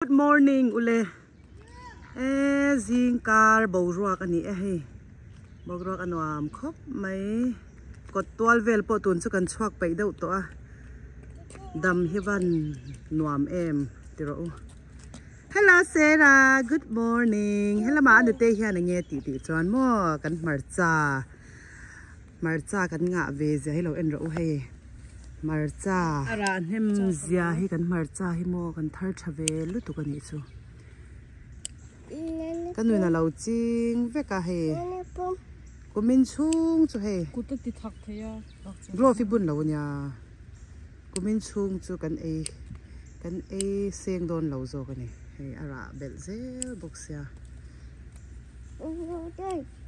Good morning ule e zing kar boruak ani e hei boruak a nuam khawp mai kawt tual vel pawh tun chu kan chhuak peih deuh tawh a dam hi van nuam em ti rawh u hello Sarah good morning helama a nute hian enge tih tih chuan maw kan hmarcha Hmarcha kan ngah ve zia hi lo en rawh u hei hmarcha a rah hnem zia hi kan hmarcha hi maw kan thar tha ve lutuk a nih chu ka nun a lo ching vek a hei kumin chhung chu hei kut a ti thak thei a glove hi bun lo ania kumin chhung chu kan ei kan ei seng dawn lo zawk a ni hei a rah belh zel bawk sia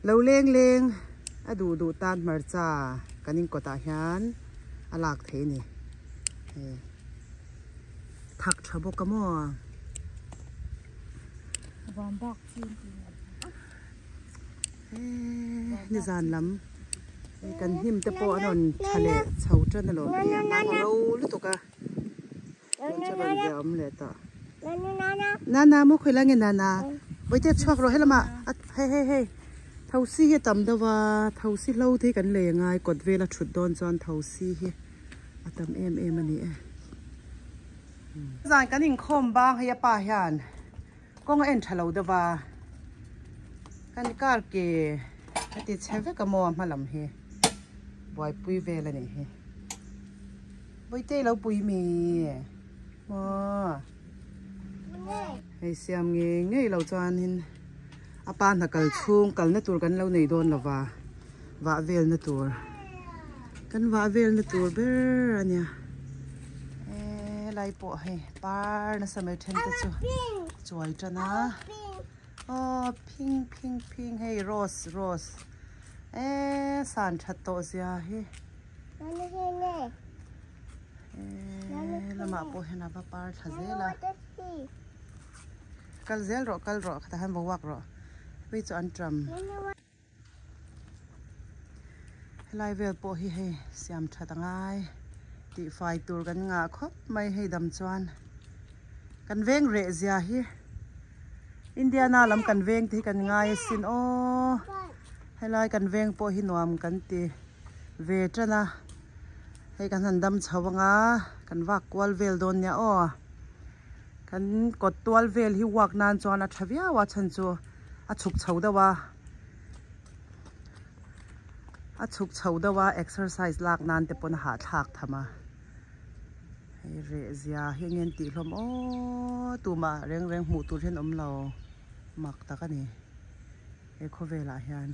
lo leng leng. A duh duh tan hmarcha kan inkawtah hian a lak theih a ni. Hei thak tha bawk a maw? Nizan lam kan hnim te pawh a rawn tha leh chho tan alawm hei a ro lutuk a tun chu rawn ve awm leh tawh. Nana maw khawi lai nge nana bawihte chhuak rawh helamah hei hei hei thosi hi a tam deuh a thosi hlo te hi kan lei angai kawt vela thut dawn chuan thosi hi a tam em em a ni e. Zan kan inkhawm bang hei a pa hian kawng a en tha lo deuh a kan car ke a ti chhe vek a maw hma lam hi buaipui vel a nih hi bawihte i lo pui mi. Maw hei siam ngei ngei lo chuanin a pa hna kal chhung kalna tur kan lo nei dawn lova vah velna tur kan vah velna tur ber a nia helai pawh hei par nasa mai then te chu chuai tan a aw phing phing phing hei rose rose eee san that tawh zia hi. Lamah pawh hian a va par thla zel a kal zel rawh kal rawh khatah hian va walk rawh hei chu an tram helai vel pawh hi hei siam that a ngai tih fai tur kan ngah khawp mai hei dam chuan kan veng reh zia hi Indiana lam kan veng te hi kan ngai asin aw helai kan veng pawh hi nuam kan ti. Ve tan a hei kan han dam chho anga kan vak kual vel dawn nia aw kan kawt tual vel hi walk nan chuan a tha viau a chhan chu a chhuk chho deuh a a chhuk chho deuh a exercise lak nan te pawn a hahthlak tham a hei reh zia hi eng nge an tih hlawm aw tumah reng reng hmuh tur hian awm lo mak tak a ni. He khawvelah hian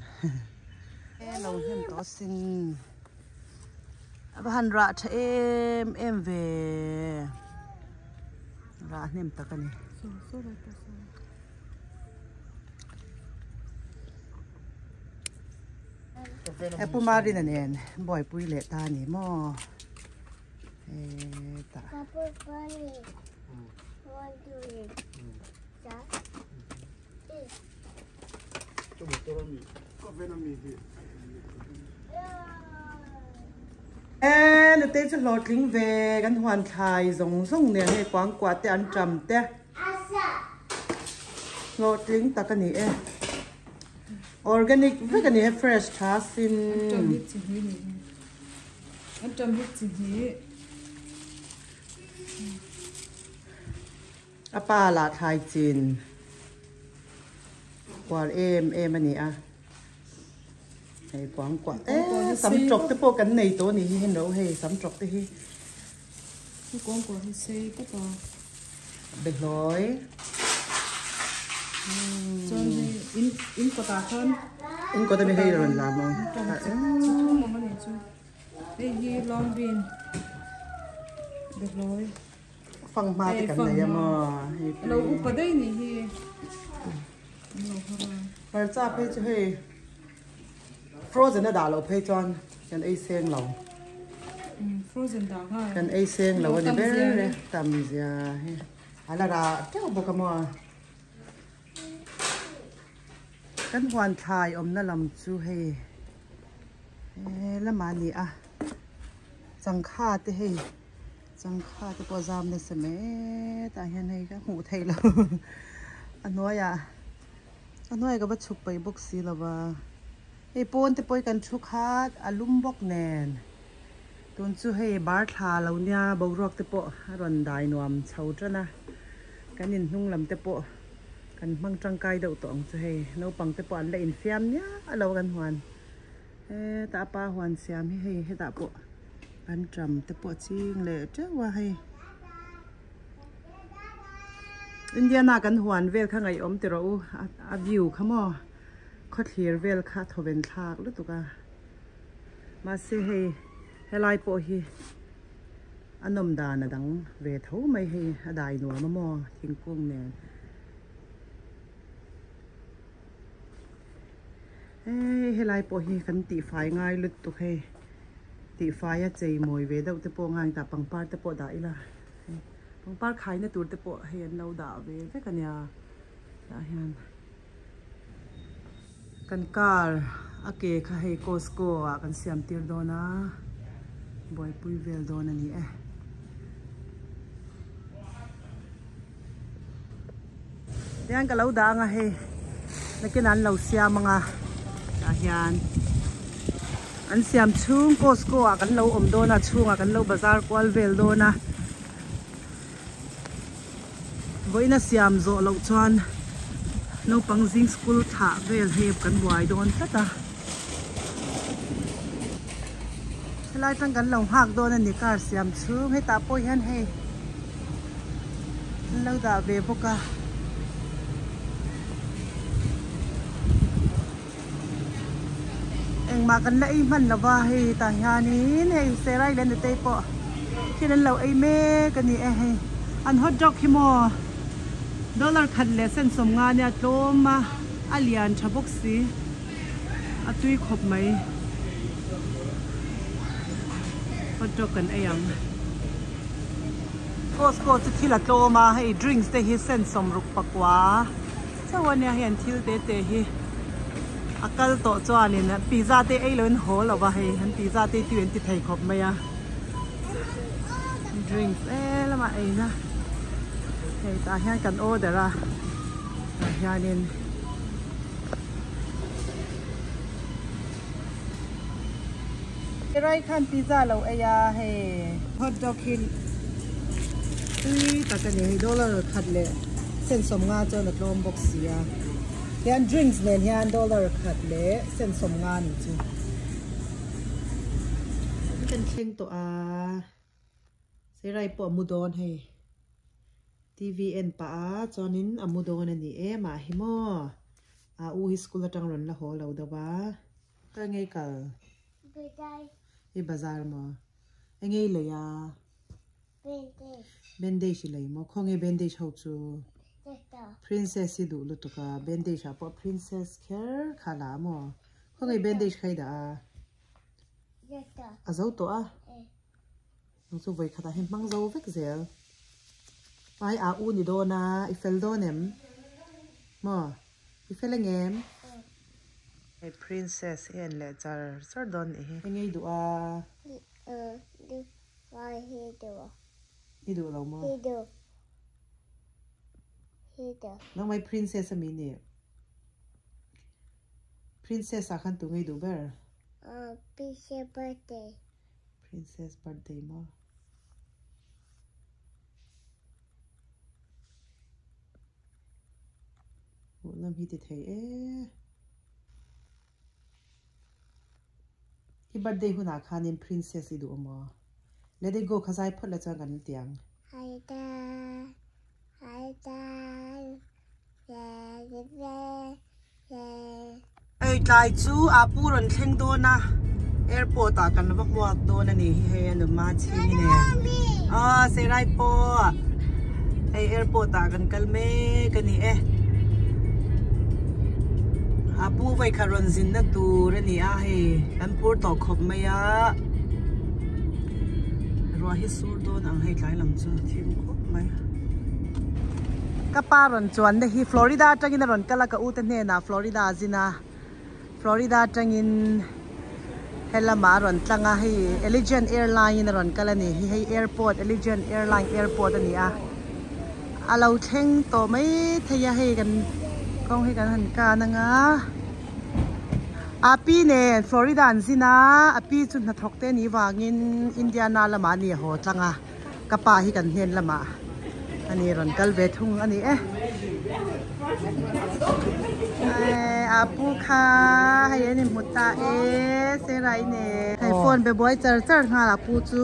lo hnem tawh asin a va han rah tha em em ve rah hnem tak a ni. He pu Marina nen buaipui leh ta a ni maw hetah. E nute chu hlawhtling ve kan huan thlai zawng zawng nen hei kuangkuah te an ṭam te hlawhtling tak a ni e organic vek a ni e fresh tha sin. An ṭam hi chi hnih. A pa lah thlai chin kual em em a ni a, hei kuang kuah te sam tawk te pawh kan nei tawh a nih hi hei no hei sam tawk te hi. Hei kuang kuah hi sei tawp a. Behlawi. Chuan hei in in kawtah khan. In kawt ami hei rawn lam a. Chi thum ang a nih chu. Hei hi long bean behlawi. Fanghma te kan nei a maw hei lo upa daih nih hi hmarcha phei chu hei frozen a dah loh phei chuan kan ei seng lo frozen dah nghal kan ei seng lo a ni ber e tam zia hi a la rah teuh bawk a maw kan huan thlai awmna lam chu hei he lamah a ni a changkha te hei. Changkha te pawh zam nasa mai tah hian hei ka hmuh theih loh a hnuaiah a hnuaiah ka va chhuk paih bawk si lo va hei pawn te pawh hi kan thu khat a lum bawk nen tun chu hei bar thla lo nia boruak te pawh a rawn dai nuam chho tan a kan in hnung lam te pawh kan hmang tangkai deuh tawh ang chu hei naupang te pawh an la infiam nia lo kan huan. Hetah a pa huan siam hi hei hetah pawh an tram te pawh a ching leh teuh a hei Indiana kan huan vel kha ngaihawm ti rawh u a view kha maw khawthlir vel kha a thawven thlak lutuk a mahse hei helai pawh hi a nawm dan a dang ve tho mai hei a dai nuam a maw thingkung nen. Hei helai pawh hi kan tihfai ngai lutuk hei tihfai a chei mawi ve deuh te pawh ngai tah pangpar te pawh dah ila pangpar khaina tur te pawh hei an lo dah ve vek a nia tah hian kan car a ke kha hei costco ah kan siam tir dawn a buaipui vel dawn a ni e. Tihian ka lo dah anga hei nakin an lo siam anga tah hian an siam chhung Costco ah kan lo awm dawn a chhungah kan lo bazar kual vel dawn a vawiin a siam zawh loh chuan naupang zing school thlah vel hei kan buai dawn tlat a helai tang kan lo nghak dawn a ni car siam chhung hetah pawh hian hei. An lo dah ve bawk a. Engmah kan la ei hman lo va hei tah hianin hei Serai leh Nutei pawh thil an lo ei mek a ni e hei an hot dog hi maw dollar khat leh cent 50 ania tlawm a a lian tha bawk si a tui khawp mai hot dog kan ei ang. Costco chu thil a tlawm a hei drinks te hi cent 69 chauh a nia hei an thil te te hi a kal tawh chuanin pizza te ei loin haw lo va hei an pizza te hi tui an ti thei khawp mai a drinks e lamah ei na hei tah hian kan order a tah hianin. Rai khan pizza lo ei a hei hot dog hi tui tak a ni hei dollar khat leh cent 50 chuan a tlawm bawk si a hian drinks nen hian dollar khat leh cent 50 a nih chu kan thleng tawh a Serai pawh a mu dawn hei T_V en pah a chuanin a mu dawn a ni em ah hi maw a u hi school atang rawn la haw lo deuh a. Ka ngei kal? Bazar. I bazar maw? E ngei lei a? Bandage. Bandage i lei maw? Khaw nge bandage ho chu? Tata. Princess i duh lutuk a, bandage ah pawh princess kher kha la maw? Khaw nge bandage kha i dah a? Tata. A zo tawh a? E. Nang chu vawi khatah hian hmang zo vek zel. Ai a u ni dawn a, i fel dawn em? Maw? I fel engem? Hei princess hi en leh char char dawn nih hi. Enge i duh a? I duh lo maw? Nangmah hi princess ami nih? Princess ah khan tunge i duh ber? Princess birthday. Princess birthday maw? Hmuhnawm hi ti thei e. I birthday hunah khanin princess i duh amaw? Let it go kha zai phawt la chuan kan ti ang. Hei tlai chu a pu rawn thleng dawn a airport ah kan va hmuak dawn a ni hi hei a numa chhing nen aw Serai pawh hei airport ah kan kal mek a ni e a pu vawikhat rawn zin na tur a ni a hei kan phur tawh khawp mai a ruah hi sur dawn ang hei tlai lam chu thim khawp mai. Ka pa rawn chuan na hi Florida atangin a rawn kal a ka u te hnenah Florida a zin a Florida atangin Helamah a rawn tlang a hei Allegiant airline in a rawn kal a ni hi hei airport Allegiant airline airport a ni a a lo thleng tawh mai thei a hei kan kawng hi kan han kan anga a pi nen Florida an zin a a pi chu hnathawk te a nih vangin Indiana lamah a ni a haw tlang a. Ka pa hi kan hnen lamah a ni rawn kal ve thung a ni e. A pu kha hei an inhmu ta e Serai nen. Hei phone be buai char char nghal a pu chu.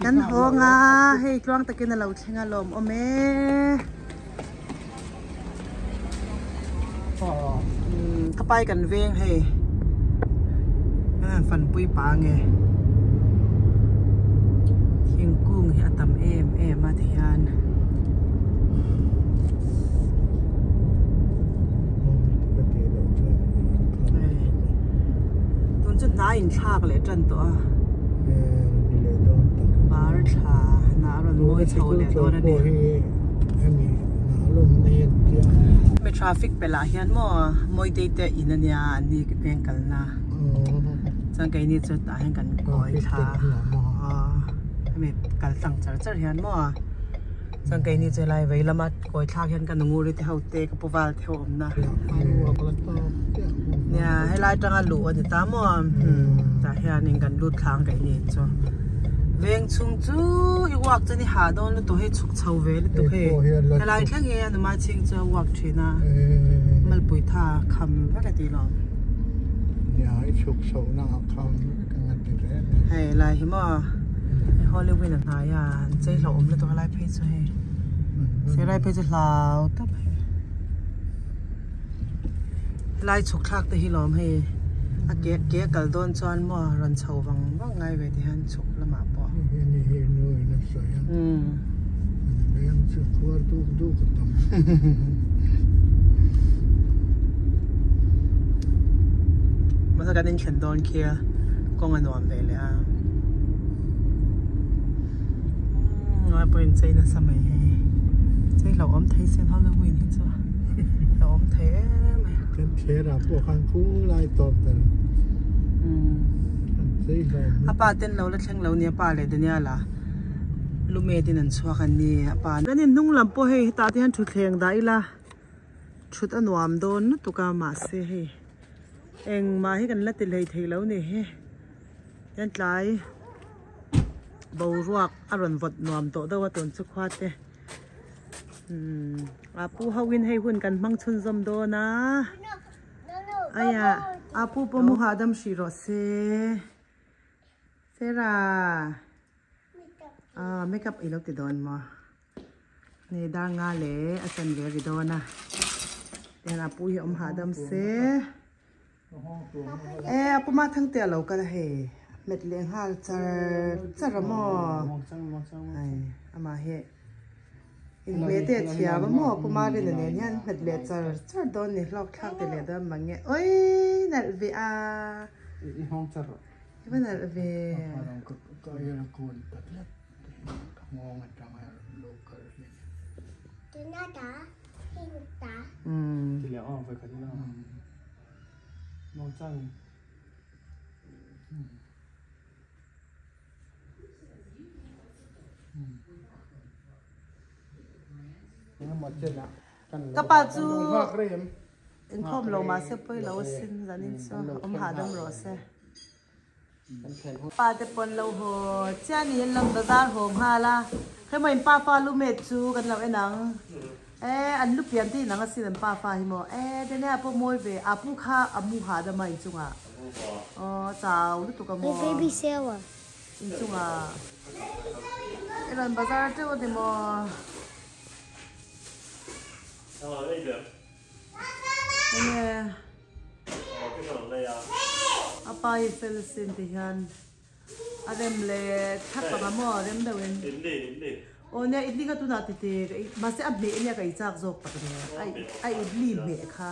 Kan hawng a hei tluang takin a lo thleng a lawmawm e. Ka pai kan veng hei fanpui pa nge thingkung hi a tam em em a tihian tun chu hna in thlak leh tan tawh a bar thla hna a rawn mawi chho leh dawn a ni. Hemi traffic pelh ah hian maw Mawitei te in ania an ni veng kalna chuan keini chu tah hian kan kawi thla aw hemi kal tlang char char hian maw chuan keini chu helai vei lama kawi thlak hian ka nunguri te ho te ka pu val te ho awmna nia helai atanga luh ani ta maw tah hianin kan lut thlang keini chu veng chhung chu i walk chuan i hah dawn lutuk hei chhuk chho ve lutuk hei helai thleng hi a numa chhing chu a walk thin a malpui tha kham vek a tih lawm nia i chhuk chho na a kham vek ang a ti reng hei lai hi maw hei Halloween a hnai a an chei hlauhawm lutuk helai phei chu hei helai phei chu hlau tawp hei. Helai chhuk thlak te hi lawm hei a ke ke a kal dawn chuan maw rawn chho vang vang ngai ve ti hian chhuk lamah pawh. Hei hi nu in a sawi a veng chu khuar duk duk a tam. Mahse kan inthlen dawn khi a kawng a nuam ve leh a ngai pawh inchei nasa mai hei chei hlauhawm thei sin Halloween hi chu. A awm thei em mai. Kan thler ah pawh khan kung lai tawp ber. An chei hlawm. A pa ten lo la thleng lo nia pa leh Daniel a lumet in an chhuak an ni a pa. Kan in hnung lam pawh hei hetah te hian thutthleng dah ila thut a nuam dawn lutuk a mahse hei engmah hi kan la ti hlei thei lo ni hi hian tlai boruak a rawn vawt nuam tawh deuh a tun chu khua te. A pu ho in hei hun kan hmang chhunzawm dawn a aia a pu pawh mu hahdam hrih rawh se Sarah ah makeup i lo ti dawn maw ni dar nga leh a chan ve ri dawn a tihian a pu hi awm hahdam se e a pu mah thangte a lo kal a hei hmet leh nghal char char a maw hei amah hi. Inhmeh te a thiam a maw Pu Marina nen hian nghet leh char char dawn ni hlawk thlak te leh dawn mang nge awii nalh ve a I hawng char rawh I va nalh ve Ka air a kawl ta tlat ka nghawng atang a lo kal hi Umm Ti leh aw vawikhat ila Muangchang Ka pa chu inkhawm lo mahse pawi lo asin zanin chu awm hahdam rawh se. Pa te pawn lo haw chiah ni an lam bazar haw nghal a, hemaw in pa fa lu met chu kan lo en ang. E an lu pian te inang asin an pa fa hi maw e Daniel pawh mawi ve a pu kha a mu hahdam a inchungah aw chau lutuk a maw inchungah i rawn bazar teuh a ni maw enge a pa hi fel sin ti hian. A rem leh thlap ang a maw rem deuh in. Idli idli. Aw nia idli kha tunah ti ti mahse a hmeh nia ka ei chak zawk tak nia a idli hmeh kha.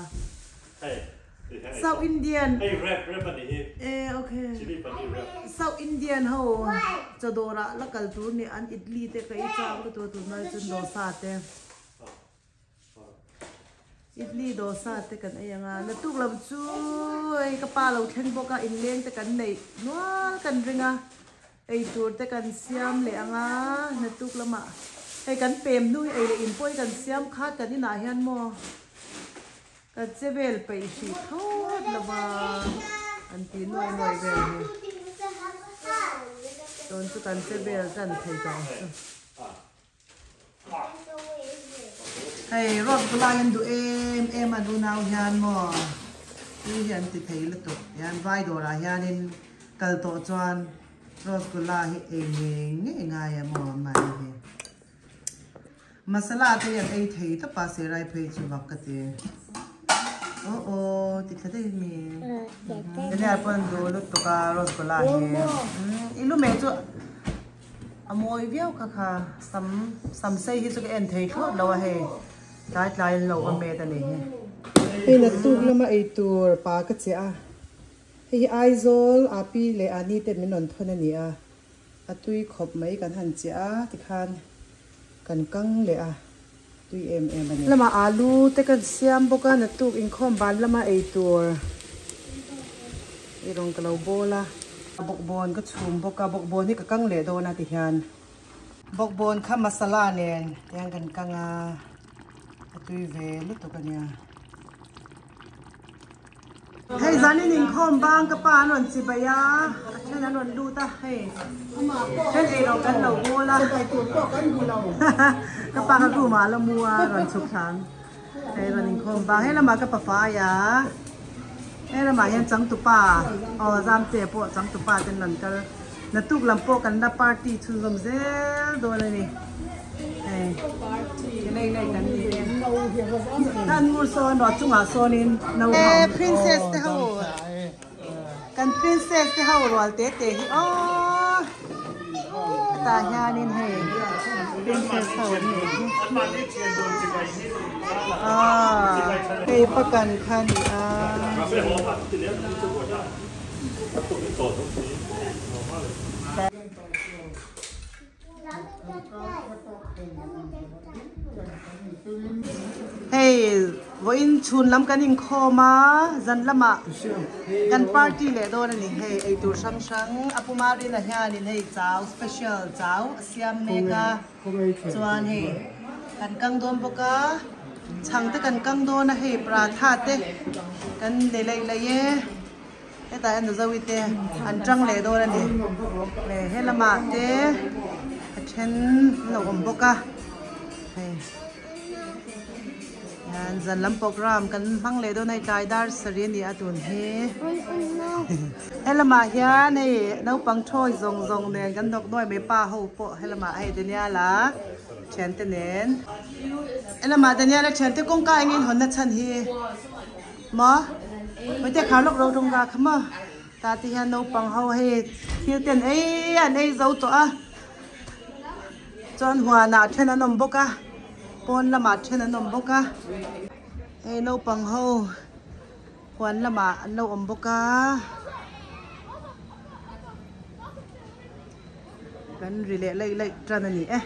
Hei South Indian. Hei wrap wrap a nih hi. E okay. Chilli paneer wrap. South Indian ho chawdawr ah la kal tur nia an idli te ka ei chak lutuk a tunlai chuan dosa te. Idli dosa te kan ei anga naktuk lam chu hei ka pa lo thleng bawk a inleng te kan neih nual kan ring a eitur te kan siam leh anga naktuk lamah hei kan pem hnu hi ei leh in pawh hi kan siam khat kan inah hian maw kan che vel peih hrih thlawt lova an ti nuai nuai vel hi tun chu kan che vel tan thei tawh ang chu. Hei rose bula hian duh em em a nunau hian maw tui hi an ti thei lutuk hian vai dawrah hianin kal tawh chuan rose gula hi ei ngei ngei ngai a maw mahni hi masala te hi an ei thei tawp a serai phei chu vak ka ti aw aw ti thla daih mi Daniel pawh an duh lutuk a rose gula hi i lu meh chu. A mawi viau kha kha sam sam sei hi chu ka en thei thlawt lo a hei tlai tlai an lo awm met a ni hi. Hei naktuk lama ei tur pa ka che a, hei hi Aizawl a pi leh a ni ten min rawn thawn a ni a, a tui khawp mai kan han che a tikhan kan kang leh a tui em em a ni. Lamah alu te kan siam bawk a naktuk inkhawm ban lama ei tur i rawn ka lo bawl a. Bawkbawn ka chhum bawk a, bawkbawn hi ka kang leh dawn a ti hian bawkbawn kha masala nen tiang kan kang a, a tui ve lutuk a nia. Hei zanin inkhawm bang ka pa an rawn chi bai a, a then an rawn lut a hei then ei lo kan lo bawl a ka pa kha room ah a la mu a rawn chhuk thlang hei rawn inkhawm bang hei lamah ka pafa a ia hei lamah hian changtupa aw Zamte pawh changtupa ten rawn kal Naktuk lam pawh kan la party chhunzawm zel dawn a ni. Hei lei lei kan ni e. An ngur sawn rawh chungah sawnin no a awm. Princess te ho kan princess te ho rual te te hi aw hetah hianin hei princess ho an nih hi. Hei pakan kha a ni a. Hei vawiin chhun lam kan inkhawm a zan lamah kan party leh dawn a ni hei eitur hrang hrang a pu Marina hianin hei chau special chau a siam mek a chuan hei kan kang dawn bawk a chhang te kan kang dawn a hei paratha te kan nei laih laih e. Hetah hian Nuzovi te an tang leh dawn a ni. Leh he lamah te a then an lo awm bawk a. Hei hian zan lam program kan hmang leh dawn a hei tlai dar sarih a ni a tun hi. He lamah hian hei naupang thawi zawng zawng nen kan hnawk nuai mai pa ho pawh he lamah hei Daniel-a thiante nen. He lamah Daniel-a thiante kawngka engin hawnna chhan hi. Maw? Hmeichhe khar lawk ro rawng ra kha maw? Tah te hian naupang ho hei thil ten ei an ei zo tawh a, chuan huanah then an awm bawk a, pawn lamah then an awm bawk a, hei naupang ho huan lamah an lo awm bawk a, kan ri leh laih laih tan a ni e.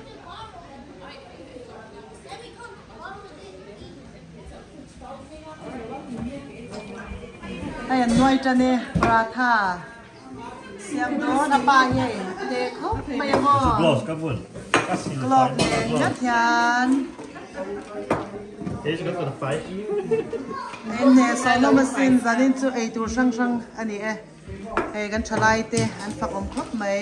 Hei an nuai tan e paratha siam dawn a pa hi hei te khawp mai a maw glove nen ngat hian enge sawi asin zanin chu eitur hrang hrang a ni e. Hei kan thalai te an fak awm khawp mai.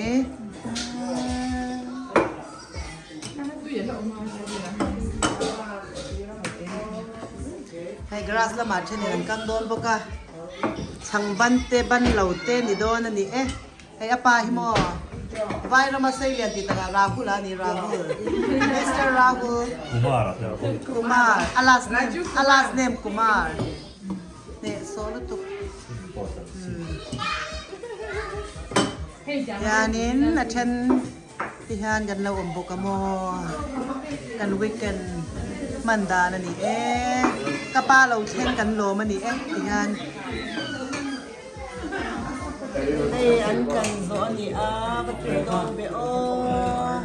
Hei grass lamah thenin an kang dawn bawk a. Chhang ban te ban lo te ni dawn a ni e. Hei a pa hi maw vai rama sei lian tih takah Rahul a ni Rahul. Mister Rahul. Kumar. Kumar. A last name a last name Kumar. Hneh saw lutuk. Hianin a then ti hian kan lo awm bawk a maw kan weekend hman dan a ni e ka pa lo thleng kan lawm a ni e ti hian hei an kan zawh a ni a va tui dawn ve aw.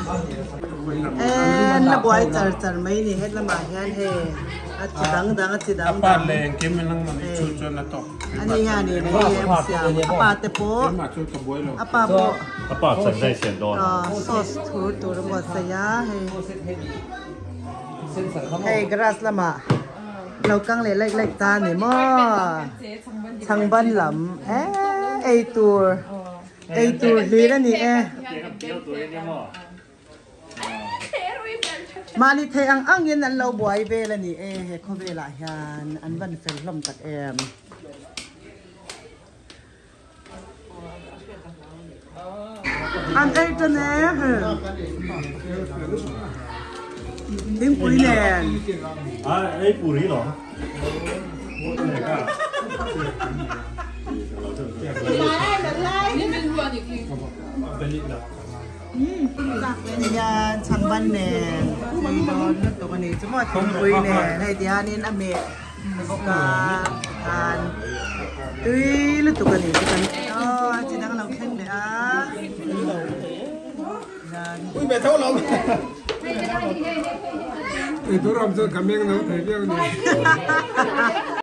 En la buai char char mai ni het lamah hian hei a chi dang dang a chi dang dang ani hianin hei a siam a pa te pawh a pa pawh sauce thur tur a buatsaih a hei hei grass lamah lo kang leh laih laih ta a ni maw chhangban lam eee ei tur ei tur hlir a ni e. Mahni theih ang angin an lo buai vel a ni e, he khawvelah hian an van fel hlawm tak em. An ei tan e hei thingpui nen. Ei puri lo. Hian chhangban nen tui dawn lutuk a ni chu maw thingpui nen hei ti hianin a hmeh bawk a tikhan tui lutuk a ni chu kan aw a chi dang lo thleng leh a hian.